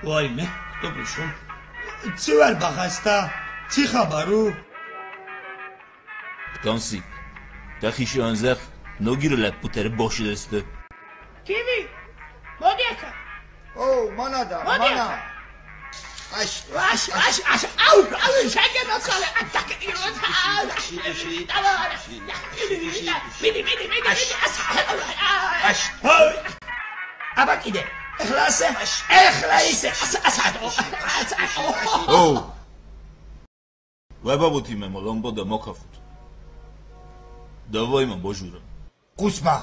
Уайме, кто пришел? Циавӕр бахаста? Ци хабар у? Тансик, дӕхи сӕндзӕх, Ногиры лӕппутӕ ӕрбахсыдысты. Киви, моди ака. О, мана да, мана. Аш, аш, аш, аш, ау, ау, шагено цале, атак, მიდი, მიდი, მიდი, მიდი, აშ. აბა კიდე. ეხლა ასე, ეხლა ისე, ასე, ასე. ო. ვებაბუთი მე მოლომბო და მოკაფუთ. დავაიმა ბოჟურა. კუსმა.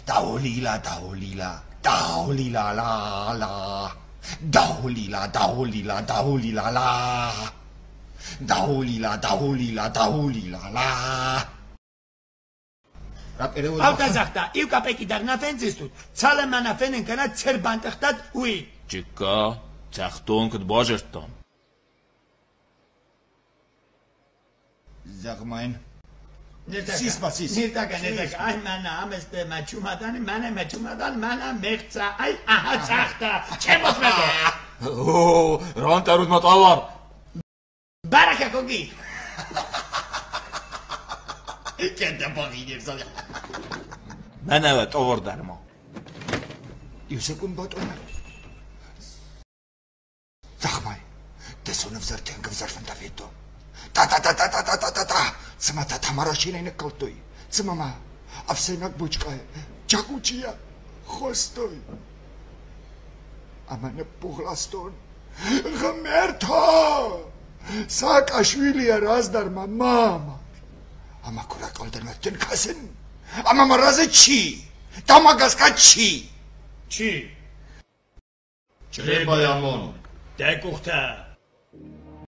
დაოლილა, დაოლილა, დაოლილა ლა ლა. დაოლილა, დაოლილა, დაოლილა ლა. დაოლილა, დაოლილა, დაოლილა ლა. რა პერიოდი? აუ გაზახტა, ივ კაპეკი დარნაფენძისტუთ, ცალე მანაფენენ კანა ცერბანტეხტად უი. Ჩიკა, ცახტონკ ბაჟერტან. ზაღმაინ. სისმა სის. ნირტაკა, ნირტაკა, აი მანა ამესტე მაჩუმადანი, მანა მაჩუმადან, მანა მეხცა, აი აჰა ცახტა, ჩემოს მეგო. ო, რანტარუთ მატავარ. ბარაკა კოგი. კენდა ბაღინებს. მანავა ტოვორდარმა. იუსეკუნ ბატონო. ზაღმაი. დესონევზარ თენგავზარ ფანტავიტო. ტა ტა ტა ტა ტა ტა ტა ტა. ძმათა თამარაშინენ კალტოი. ძმამა ავსენაკ ბოჭკაე. ჯაკუჭია ხოსტოი. ამანა პუღლასტონ. ღმერთო! სააკაშვილია რაზდარმა მამა. ამა ქურა ყოლდერმა თენ ქასენ. ამამა რაზე ჩი? დამაგასკა ჩი. ჩი. ჭრებაიამონ. დეკუხთა.